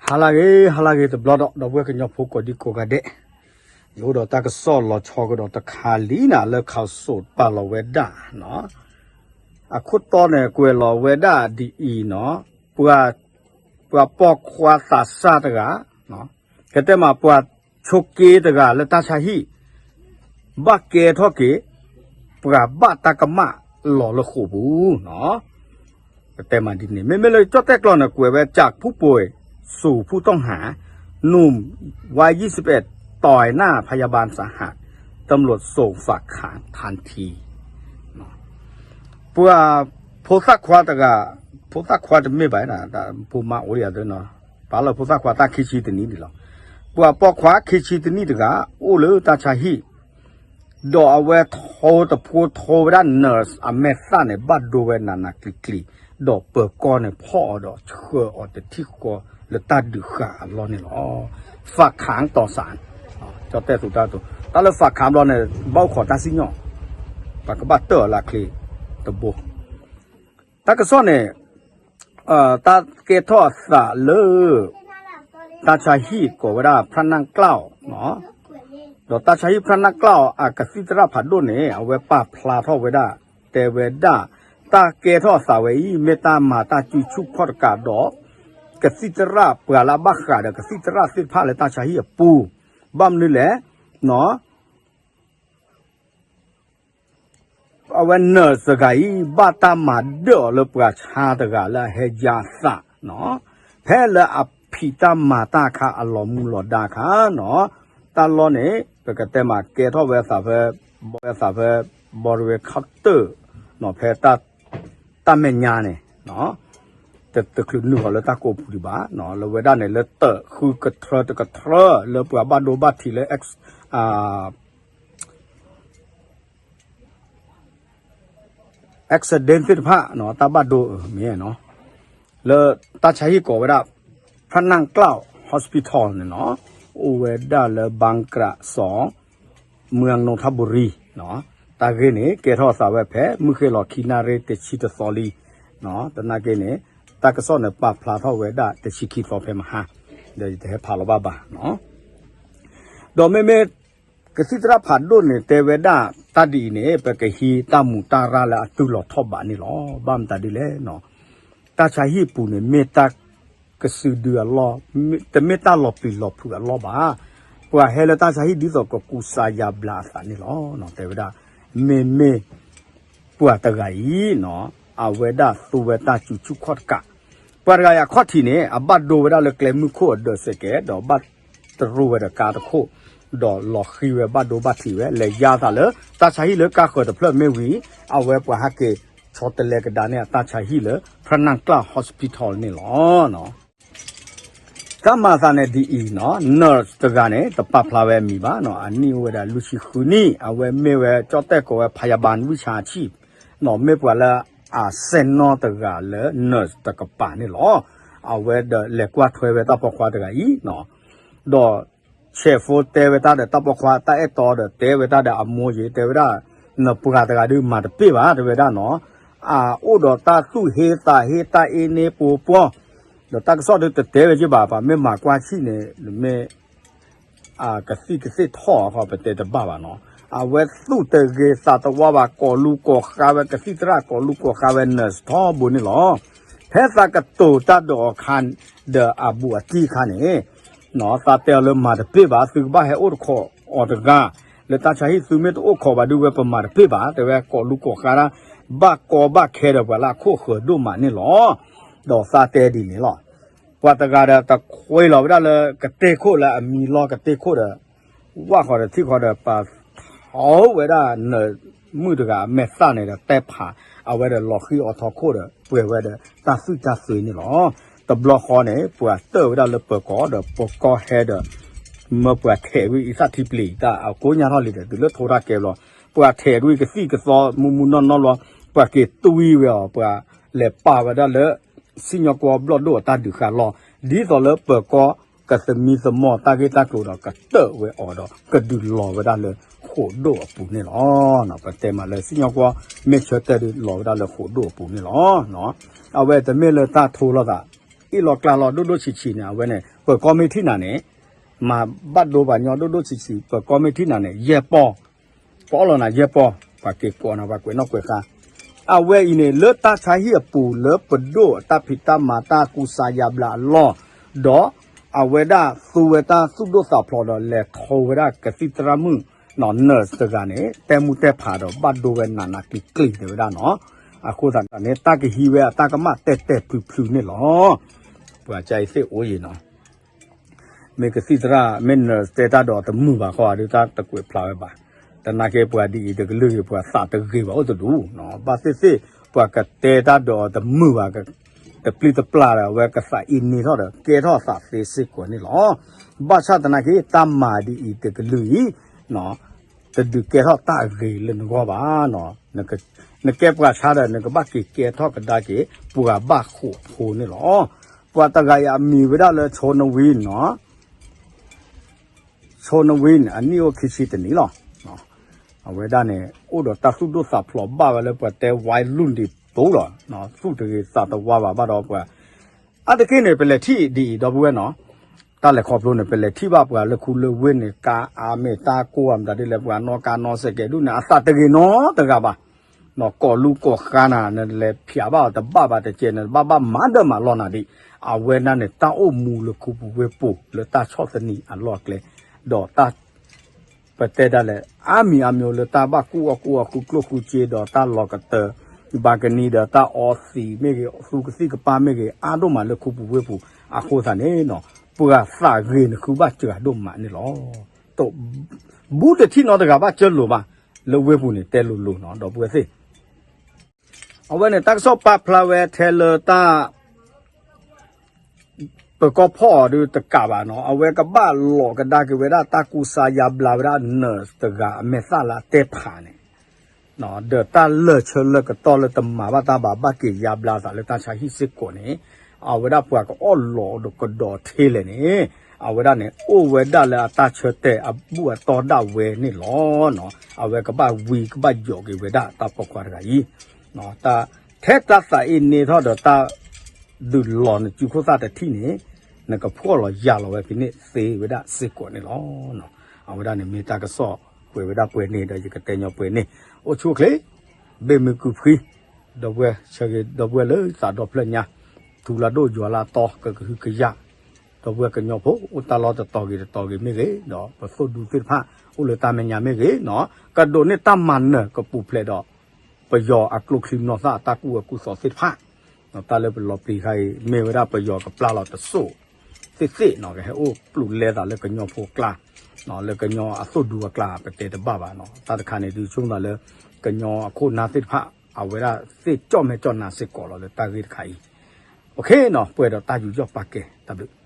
ဟါလၢအဂ့ၤ ဟါလၢအဂ့ၤတဘျီဒီး ဒီပုၢ်ဝဲၢ်ကညီဖိကိးဒံကိးဂၤဒဲး, ယအိၣ်ဒီးတၢ်ကစီၣ်လီၤဆီကဒီးတခါလံနၤ လၢ Khaosod ပာ်လီၤဝဲဒၣ်, အခိၣ်တီန့ၣ် ကွဲးလီၤဝဲဒၣ်ဒ်အံၤနီၤ, ပှၤပိာ်ခွါသးစၢ်တဂၤ, ကတဲမးပှၤဆိးက့တဂၤလၢတၢ်ဆါဟံၣ် ဘၣ်ကဲထီၣ်က့ၤ ပှၤဘၣ်တၢ်ကမၣ်လီၤလၢဃိာ်ပူၤနီၤ. ကတဲမးဒ်န့ၣ် မ့မ့ၢ်လၢကၠီၣ်တဲၣ်ကျိာ်န့ၣ် ကွဲးဝဲ จากผู้ป่วยสู่ผู้ต้องหา หนุ่มวัยยี่สิบเอ็ด ต่อยหน้าพยาบาลสาหัส ตำรวจส่งฝากขังทันที ပှၤဖိသၣ်ခွါတဂၤ, ဖိသၣ်ခွါတမ့ၢ်ဘၣ်, ဖိမါအိၣ်ယၤသနီၤ, ပာ်လၢဖိသၣ်ခွါတၢ်ခံဆံတနံၣ်ဒံးလီၤ. ပှၤပိာ်ခွါခံဆံတနံၣ်တဂၤ အိၣ်လၢတၢ်ဆါဟံၣ် ဒီးအဝဲထိတဖိထိဝဲဒၣ် nurse အမဲာ်သၣ်န့ၣ် ဘၣ်ဒိဝဲနးနးကျံၤကျံၤ, ဒီးပၢၤကီၢ်န့ၣ် ဖီၣ်အီၤဒီးဆှၢအီၤတထံၣ်ဃီလၢတၢ်ဒုးဃာ်အလီၢ်န့ၣ်လီၤ. ဖးခးတီၤစး, ကၠီၣ်တဲၣ်သူတၢ်တိၤ တၢ်လၢဖးခးဘျီန့ၣ် ဘၣ်အိၣ်ခိးတၢ်စံၣ်ညီၣ်, ပှၤကဘၣ်တၢၢ်အီၤလၢအချ့တဘိ တၢ်ကစီၣ်န့ၣ် တၢ်ကဲထီၣ်အသးလၢ တၢ်ဆါဟံၣ်ကိးဝဲဒၣ် ဖျၢၣ်နၢ်ကျၢ်အီၤ, ဒီးတၢ်ဆါဟံၣ်ဖျၢၣ်နၢ်ကျၢ်အီၤ အကသံၣ်သရၣ်ဖးဒိၣ်န့ၣ် အဝဲပာ်ဖျါထီၣ်ဝဲဒၣ်, တဲဝဲဒၣ်, တၢ်ကဲထီၣ်အသးဝဲအံၤ မ့ၢ်တၢ်မၤတၢ်စုဆူၣ်ခီၣ်တကးဒီး ကသံၣ်သရၣ်ပှၤလၢအဘၣ်ဃးဒီးကသံၣ်သရၣ်သ့ၣ်တဖၣ်လၢတၢ်ဆါဟံၣ်အပူၤ, ဘၣ်မနုၤလဲၣ် အဝဲ nurse တဂၤအံၤ ဘၣ်တၢ်မၤဒၢၣ်အီၤလၢပှၤဆါတဂၤလၢအဟဲယါသး, ဖဲလၢအဖံးတၢ်မၤတၢ်အခါအလီၤမူလီၤဒါအခါနီၤ, တၢ်လီၢ်န့ၣ် ပကတဲမးကဲထီၣ်ဝဲသးဖဲ, ဝဲသးဖဲ ဘီရဝဲခီၣ်တၢၣ်, ဖဲ တၢ်မဲာ်ညါန့ၣ် တချုးနုာ်ဃီၤလၢတၢ်ကိးပူၤဒံးဘၣ်, လၢဝဲဒၣ်န့ၣ် လၢတၢ်ဃုကထြၢတကထြၢ လၢပှၤဘၣ်ဒိဘၣ်ထံးလၢ accident သ့ၣ်တဖၣ် တၢ်ဘၣ်ဒိမ့ၢ်နီၤ, လၢတၢ်ဆါဟံၣ်ကိးဝဲဒၣ် ဖျၢၣ်နၢ်ကျၢ် hospital န့ၣ်နီၤ, အိၣ်ဝဲဒၣ်လၢ ဘၣ်ကြၣ်စီၤ မုၢ်နူၤထၣ်ဘူရံ, တၢ်ဂ့ၢ်န့ၣ် ကဲထီၣ်သးဝဲဖဲ မုၢ်ဃ့ၢ်လီၤခံနၣ်ရံၣ်တဆံတသီလံ, သနာ်က့န့ၣ် တၢ်ကစီၣ်န့ၣ် ပာ်ဖျါထီၣ်ဝဲဒၣ်တဆံခံသီဖဲမဟါ, ဒီးယတဟဲဖးလီၤဘၣ်ဘၣ်နီၤ. ဒီးမ့မ့ၢ် ကသံၣ်သရၣ်ဖးဒိၣ်န့ၣ် တဲဝဲဒၣ် တၢ်ဒ်အံၤန့ၣ် ပကဟံးတၢ်မူးတၢ်ရၢ်လၢအတုၤလီၤထီၣ်ဘးန့ၣ်လီၤ. ဘၣ်မတၤဒ်လဲၣ်နီၤ, တၢ်ဆါဟံၣ်ပူၤန့ၣ် မ့ၢ်တၢ်ကစုဒုအလီၢ်, တမ့ၢ်တၢ်လီၤပျံၤလီၤဖုးအလီၢ်ဘၣ်. ပှၤဟဲလၢတၢ်ဆါဟံၣ်ဒ်သိးကကူစါယါဘျါအသးန့ၣ်လီၤ. တဲဝဲဒၣ် မ့မ့ၢ် ပှၤတဂၤအံၤနီၤ, အဝဲဒၣ်သူဝဲတၢ်စုဆူၣ်ခီၣ်တကး, ပှၤတဂၤအံၤအခီၣ်ထံးန့ၣ် အဘၣ်ဒိဝဲဒၣ်လၢကျဲမုၢ်ခိၣ်အဒၢးစဲးကဲး ဒီးဘၣ်တရူးဝဲဒီးကါတခိၣ်, ဒီးလီၤဃံၤဝဲဘၣ်ဒိဘၣ်ထံးဝဲ လဲၤယါသးလၢ တၢ်ဆါဟံၣ်လၢကါဃၢၤတဖျၢၣ်မ့ၢ်ဝံၤ အဝဲပှၤဟဲက့ၤဆီတလဲကဒါန့ၢ်အတၢ်ဆါဟံၣ်လၢ ဖျၢၣ်နၢ်ကျၢ် hospital န့ၣ်လီၤ. တၢ်မၤအသးန့ၣ်ဒ်အံၤနီၤ, nurse တဂၤန့ၣ် တပာ်ဖျါဝဲအမံၤဘၣ်နီၤ, အနံၣ်အိၣ်ဝဲဒၣ်လွံၢ်ဆံဃုနံၣ်, အဝဲမ့ၢ်ဝဲကၠီၣ်တဲၣ်ကိးဝဲ พยาบาลวิชาชีพ မ့ၢ်ပှၤလၢအဆဲးနီၣ်တဂၤလၢ nurse တကပၤန့ၣ်လီၤ. အဝဲဒီးလဲၤကွၢ်ထွဲဝဲတၢ်ပိာ်ခွါတဂၤအံၤနီၤ, ဒီး ဆဲးဖိတဲဝဲတၢ်ဒီးတၢ်ပိာ်ခွါတၢ်အဲၣ်တီဒီးတဲဝဲတၢ်ဒီးအမိၢ်ယံၤ တဲဝဲဒၣ် နပှၤတဂၤဒုးမၤတပ့ၢ်ဘၣ် တဲဝဲဒၣ်နီၤ, အအိၣ်ဒီးတၢ်သူၣ်ဟ့သးဟ့တၢ်အ့န့ၢ်ပိပှီၢ်, ဒီးတၢ်ကစီၣ်ဒုးတတဲဝဲက့ၤဘၣ် ပှၤမ့ၢ်မၤကွၢ်ဆံၣ်န့ၣ် မ့ၢ် ကသံၣ်ကသ့ၣ်ထီၣ်အခီပတဲတဘၣ်ဘၣ်နီၤ, အဝဲသူၣ်တဂ့ၤသးတဝါဘၣ် ကိးလူၤကိးဃါဝဲ ကသံၣ်သရၣ်ကိးလူၤကိးဃါဝဲ nurse ထီဘိန့ၣ်လီၤ. ဖဲသးကတိၤတၢ်ဒီးအီၤခါ ဒီးအဘူးအတံၢ်အခါန့ၣ် သးတဲအီၤလၢမၤတပ့ၢ်ဘၣ် သုကဘၣ်ဟဲအိၣ်တခိးအီၤတဂၤ, လၢတၢ်ဆါဟံၣ်သုမ့ၢ်တအိၣ်ခိးဘၣ်ဒုးဝဲပမၤတပ့ၢ်ဘၣ် တဲဝဲကိးလူၤကိးဃါတၢ်, ဘၣ်ကီဘၣ်ခဲဒီးပှၤလၢအခိၣ်ဃၢၤဒိၣ်မးန့ၣ်လီၤ. ဒီးသးတဲဒ်န့ၣ်လီၤ. ပှၤတဂၤဒီးတခွဲလီၤဝဲဒၣ်လၢကတဲခိၣ်လၢအမံၤလီၤကတဲခိၣ်ဒီး ဝၣ်ဃီၤဒီးထံၣ်ဃီဒီး ပာ်ထီၣ်ဝဲဒၣ်နၢၤမုၣ်တဂၤအမဲာ်သၣ်န့ၣ်ဒီး တဲဖးအဝဲဒီးလီၤဃံအီၤထီခိၣ်ဒီး ပှဲၤဝဲဒီးတၢ်သွံၣ်တၢ်သွဲန့ၣ်လီၤ. တဘျီဃီန့ၣ် ပှၤတၢၢ်ဝဲဒၣ်လၢပၢၤကီၢ်ဒီး ပၢၤကီၢ်ဟဲဒီး မၢပှၤထဲးကွံာ်အံသၣ်ထံပျံၤတၢ်အကိးညါထီၣ်လံဒီး တုၤလၢထိတၢ်ကဲဘျီ ပှၤထဲးကွံာ်ကသံၣ်ကသီမူမူနီၢ်နီၢ်ဘျီ ပှၤက့ၤတွံဝဲအီၤ ပှၤလဲၤပာ်ဝဲဒၣ်လၢ စံၣ်ညီၣ်ကွီၢ်ဘျီၣ်ဒိၣ်အတၢ်ဒုးဃာ်လီၢ် ဒ်သိးလၢပၢၤကီၢ်ကသမံသမိးတၢ်ဂ့ၢ်တၢ်ကျိၤဒီး ကတၢၢ်ဝဲအီၤဒီး ကဒုးလီၤဝဲဒၣ်လၢဃိာ်ဒိၣ်အပူၤန့ၣ်လီၤ. ပတဲမးလၢစံၣ်ညီၣ်ကွီၢ် မ့ၢ်ဆၢတဲာ်ဒုးလီၤဝဲဒၣ်လၢဃိာ်ဒိၣ်အပူၤန့ၣ်လီၤ. အဝဲတမ့ၢ်လၢတၢ်ထိလီၤသး အ့ၣ်လီၤကျါလီၤဒိၣ်ဒိၣ်ဆံးဆံးန့ၣ် အဝဲန့ၣ် ပၢၤကီမ့ၢ်ထံၣ်နၤန့ၣ် မၤဘၣ်ဒိပှၤညီဒိၣ်ဒိၣ်ဆံးဆံး ပၢၤကီမ့ၢ်ထံၣ်နၤန့ၣ် ယဲၢ်ပီၢ်, ပအီၣ်လီၤနၤယဲၢ်ပီၢ်, ပှၤက့ၤကိးနၤ ပှၤကွဲးနီၣ်ကွဲးဃါ. အဝဲအံၤန့ၣ် လၢတၢ်ဆါဟံၣ်အပူၤ လၢပဒိၣ်အတၢ်ဖံးတၢ်မၤ တၢ်ကူစါယါဘျါအလီၢ်, ဒီးအဝဲဒၣ်သူဝဲတၢ်သူၣ်ဒိၣ်သးဖျိးဒီး လဲၤထီဝဲဒၣ်ကသံၣ်သရၣ်မုၣ် နၢၣ်တဂၤန့ၣ် တဲမူတဲဖးဒီး ဘၣ်ဒိဝဲနးနးကျံၤကျံၤ တဲဝဲဒၣ်နီၤ. အဃိသတးန့ၣ် တၢ်ကဟံးဝဲအတၢ်ကမၣ်တဲာ်တဲာ်ဖျုးဖျုးန့ၣ်လီၤ. ပှၤကါအံၤသ့ၣ်အိၣ်ယံၤနီၤ မ့ၢ်ကသံၣ်သရၣ် မ့ၢ်နၢၣ်တဲတၢ်ဒီးတမုာ်ဘၣ်ဃီဒီး တၢ်တကွဲးဖျါဝဲဘၣ်. တနာ်က့ ပှၤဒ်အံၤတကလုာ်အံၤ ပှၤသးတဂ့ၤဘၣ်အိၣ်တဒူၣ်, ဘၣ်သ့ၣ်သ့ၣ် ပှၤကတဲတၢ်ဒီးတမုာ်ဘၣ်, တပျံၤတပျၢ်ဒီး အဝဲကသးအ့န့ထီၣ်ဒီး ကဲထီၣ်သးသ့စ့ၢ်ကီးန့ၣ်လီၤ. ဘၣ်ဆၣ်သနာ်က့ တၢ်မၤဒ်အံၤတကလုာ်အံၤ တဒုးကဲထီၣ်တၢ်အဂ့ၤလၢနဂီၢ်ဘၣ်. နကဲပှၤဆါဒီး နကဘၣ်က့ၤကဲထီၣ်ကဒါက့ၤ ပှၤဘၣ်ဃိးဖိန့ၣ်လီၤ. ပှၤတဂၤအံၤအမံၤဝဲဒၣ်လၢ ဆိနဝံနီၤ, ဆိနဝံန့ၣ် အနံၣ်အိၣ်ခံဆံတနံၣ်လီၤ. အဝဲဒၣ်န့ၣ် အိၣ်ဒီးတၢ်သူၣ်ဒိၣ်သးဖျိးဘၣ်ဝဲလၢပှၤတဲဝါလူၢ်ဒံးတိလီၤ. သူၣ်တဂ့ၤသးတဝါဘၣ်ဘၣ်ဒီးပှၤ အါတက့ၢ်န့ၣ် ပလဲၤထံၣ်ဒ်အံၤ ဒီပုၢ်ဝဲၢ်နီၤ, တၢ်လဲၤခီဖျိန့ၣ် ပလဲၤထံၣ်ဘၣ်ပှၤလၢခူလၢဝ့ၢ်န့ၣ် ကါအါမ့ၢ်တၢ်ကိၢ်အါမတၤဒ်လဲၣ် ပှၤနီၣ်ကါနီၣ်စဲးကဲးဒူၣ်န့ၣ် အသးတဂ့ၤနီတဂၤဘၣ်. ကိးလူကိးဃါနၤ နလဲၤဖျးဘၣ်အီၤတဘၣ်ဘၣ်တကဲးန့ၣ် ဘၣ်ဘၣ်မၤဒၢမၤလီၢ်နၤဒံး. အဝဲဒၣ်န့ၣ် တၢ်အိၣ်မူလၢခူပူၤဝ့ၢ်ပူၤ လၢတၢ်ဆီၣ်သနံးအလီၢ်အကျဲ ဒီးတၢ် ပတဲဒၣ်လဲာ် အါမံၤအါမံၤလၢတၢ်ဘၣ်ကူၣ်အီၣ်ကူၣ်အီ ဃုကျိၣ်ဃုစ့ဒီးတၢ်လီၤကတၢၢ် ဘၣ်ကနံဒီးတၢ်အီသံးမ့ၢ်ဂ့ၤ သူကသံၣ်ကပၢ်မ့ၢ်ဂ့ၤ အါဒိၣ်မးလၢခူပူၤဝ့ၢ်ပူၤ အဃိသတးန့ၣ်နီၤ ပှၤသးဂ့ၤနဃုဘၣ်စှၤဒိၣ်မးန့ၣ်လီၤ. ဘူးတထံၣ်နီတဂၤဘၣ်ကၢလိၤဘၣ် လၢဝ့ၢ်ပူၤန့ၣ် တဲလိၤလိၤနီၤ ဒီပုၢ်ဝဲၢ်သ့ၣ် အဝဲန့ၣ် တၢ်ကစီၣ်ပာ်ဖျါဝဲထဲလၢတၢ် ပၢၤကီၢ်ဖီၣ်အီၤဒုးတကးဘၣ်နီၤ အဝဲကဘၣ်လိးကဒါက့ၤဝဲဒၣ်တၢ်ကူစါယါဘျါဝဲဒၣ် နၢၣ်တဂၤအမဲာ်သၣ်လၢအတဲဖးန့ၣ် ဒီးတၢ်လၢာ်ဆၢလၢာ်ကတီၢ်လၢတမၤဘၣ်တၢ်ဘၣ် ဘၣ်က့ၤယါဘျါသးလၢတၢ်ဆါဟံၣ်စ့ၢ်ကီးန့ၣ် အဝဲဒၣ်ပှၤကအီၣ်လိးကဒီးထဲလဲၣ်န့ၣ် အဝဲဒၣ်န့ၣ် အိၣ်ဝဲဒၣ်လၢအတၢ်ဆၢတဲာ်အဘူၣ်အတီၢ်ဒၣ်ဝဲန့ၣ်လီၤ. အဝဲကဘၣ်ဝံကဘၣ်ယိးက့ၤဝဲဒၣ်တၢ်ပိာ်ခွါတဂၤအံၤ တၢ်ထဲတၢ်သးအ့န့ထီၣ်ဒီးတၢ် ဒုးလီၤနစုခိၣ်သၣ်တထံၣ်န့ၣ် နကဖှီၣ်လီၤယာ်လီၤဝဲဖဲန့ၣ်သ့ဝဲဒၣ်စ့ၢ်ကီးန့ၣ်လီၤ. အဝဲဒၣ်န့ၣ်မ့ၢ်တၢ်ကစီၣ်ကွဲးဝဲဒၣ်ပှဲၤန့ၣ်ဒီး ယကတဲညီပှဲၤန့ၣ် အိၣ်ဆူၣ်အိၣ်ချ့ ဘ့ၣ်မုၢ်ကုၢ်ဖှံ ဒီပုၢ်ဝဲၢ်ဆၢဂ့ၤ ဒီပုၢ်ဝဲၢ်လၢသးဒီဖျၢၣ်ညါ ထူလၢဒိၣ်ယွၤလၢအတီ ကကဟုကယာ် ဒီပုၢ်ဝဲၢ်ကညီဖိ အိၣ်တၢ်လီၢ်တတီၤဂ့ၤတတီၤဂ့ၤမ့ၢ်ဂ့ၤ ဒီးပသိၣ်ဒူသ့ၣ်တဖၣ် အိၣ်လၢတၢ်မဲာ်ညါမ့ၢ်ဂ့ၤနီၤ ကဒိးန့ၢ်တၢ်မၤနၢၤကပူၤဖျဲးဒီး ပယီၤအကျိချံမျိာ်သၣ်အတၢ်ကူၣ်အၢကူၣ်သီသ့ၣ်တဖၣ် တၢ်လၢပလီၤပျံၤခါအံၤ မ့ၢ်ဝဲဒၣ်ပယီၤကပျၢ်လီၤတစိၢ် သ့ၣ်သ့ၣ်နီၤ ကဟဲအိၣ်ပျူၤလဲသးလၢကညီဖိအကျါ လၢကညီအသိၣ်ဒူအကျါ ပတဲတဘၣ်ဘၣ်နီၤ တၢ်တခါန့ၣ် ဒုးဆိကမိၣ်သးလၢ ကညီအခိၣ်နၢ်သ့ၣ်တဖၣ် အဝဲဒၣ်သ့ၣ်ကၠီၣ်မဲာ်ကၠီၣ်နါစ့ၢ်ကီးလီၤလၢတၢ်ဂ့ၢ်တခါအံၤ ပှဲၤဒီးတၢ်ယူးယီၣ်ပာ်ကဲ တၢ်ဘျုး